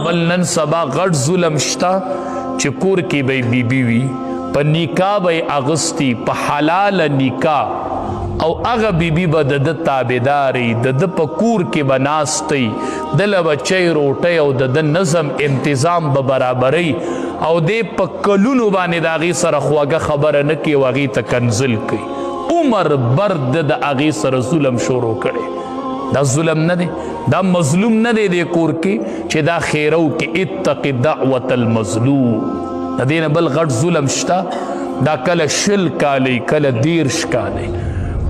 بل نن سبا غټ ظلم شته چې کور کې به بیبي وي، په نکاح به اغستی، په حلال نکاح، او هغه بیبي به د ده تابعداري، د ده په کور کې به ناستي، دله به چای روټۍ او د ده نظم انتظام به برابري، او دی په کلونو باندې د هغې سره خوږه خبره نه کوي او هغې ته کنزل کوي. عمر بر د هغې سره ظلم شروع کړي. دا ظلم نه دی، دا مظلوم نه دی. د کور کې چې دا خیرو کې اتق دعوت المظلوم، د دې نه بل غټ ظلم شته؟ دا کله 20 کالې، کله 30 کالې،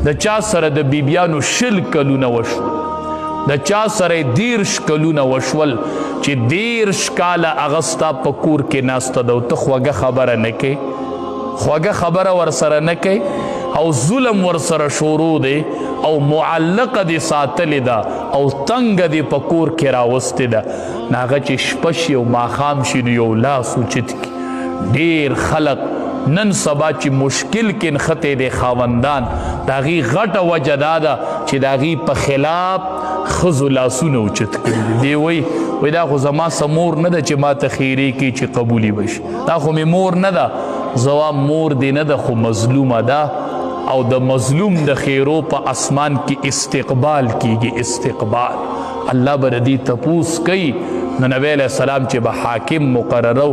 د چا سره د بیبیانو 20 کلونه وشول، د چا سره 30 کلونه وشول، چې 30 کاله هغه ستا په کور کې ناسته ده او ته خوږه خبره نه کوې، خوږه خبره ورسره نه کوې، او ظلم ورسره شروع دی، او معلقه دې ساتلې ده، او تنګه دې په کور کې راوستې ده. نو هغه چې شپه شي او ماښام شي نو یو لاس اوچت کړي. ډېر خلق نن سبا چې مشکل کې نښتی دی خاوندان، د هغې غټه وجه دا ده چې د هغې په خلاف ښځو لاسونه اوچت کړي دي. دی وایي وایي دا خو زما څه مور نه ده چې ما ته خیرې کوي چې قبولي به شي، دا خو مې مور نه ده. ځواب مور دې نه ده خو مظلومه ده، او د مظلوم د خیرو په اسمان کې استقبال کیږي، استقبال. الله به د دې تپوس کوي. نو نبی علیہ السلام چې به حاکم مقررو،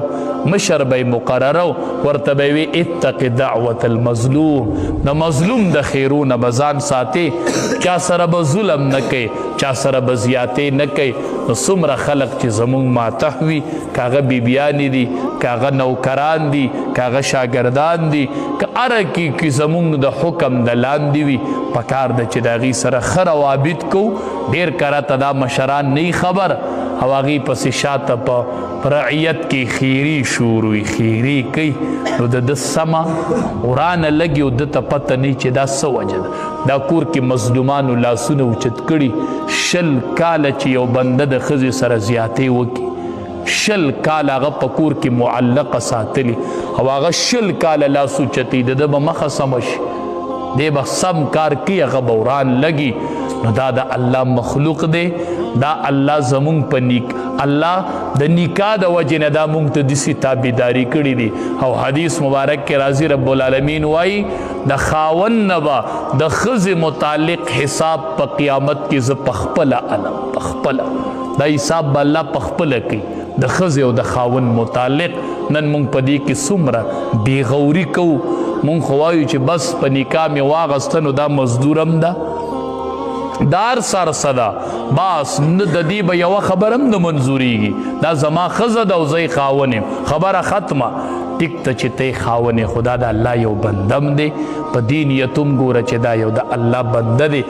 مشر به مقررو، ورته به وی اتق دعوت المظلوم، د مظلوم د خیرو نه به ځان ساتي، چا سره به ظلم نه کوي، چا سره به زیاتې نه کوي. نو څومره خلق چې زمونږ ماتح وي، که هغه بیبیانې دي، که هغه نوکران دي، که هغه شاګردان دي، که هره کې زمونږ د حکم د لاندې وي، پکار ده چې د هغې سره ښه روابط کوو. ډېر کرته دا مشران نه خبر، او هغې پسې شاته په رعیت کې خیری شروع وي، خیری کوي، نو د ده سمه ورانه لګي او ده ته پته نه چې دا څه وجه ده. دا کور کې مظلومانو لاسونه اوچت کړي. 20 کاله چې یو بنده د ښځې سره زیاتې وکړي، 20 کاله هغه په کور کې معلقه ساتلي، او هغه 20 کاله لاس اوچتوي، د ده به مخه سمه شي، دی به سم کار کوي، هغه به وران لګي. نو دا د الله مخلوق دی، دا الله زمونږ په نیک، الله د نکاح د وجې نه دا مونږ ته داسې تابعداري کړي دي. او حدیث مبارک کې راځي، رب العالمین وایي د خاوند نه به د ښځې متعلق حساب په قیامت کې زه پخپله علم، پخپله دا حساب به الله پخپله کوي د ښځې او د خاوند متعلق. نن مونږ په دې کې څومره بېغوري کوو. مونږ خو وایو چې بس په نکاح مې واغسته نو دا مزدورم ده، دار سر صدا، بس نه د دې به یوه خبره هم نه منظورېږي، دا زما ښځه ده او زه یې خاوند یم، خبره ختمه. ټیک ته چې ته یې خاوند یې، خو دا د الله یو بنده هم دی، په دې نیت هم ګوره چې دا یو د الله بنده دی.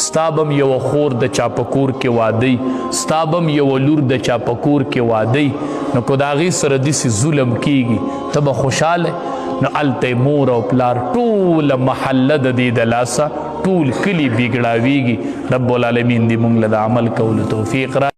ستا به هم یوه خور د چا په کور کې واده، ستا به هم یوه لور د چا په کور کې واده، نو که د هغې سره داسې ظلم کېږي ته به خوشحاله؟ نو هلته مور او پلار ټوله محله د دې د لاسه ټول کلي بګړاویږي. رب العالمین دې مونږ له د عمل کولو توفیق را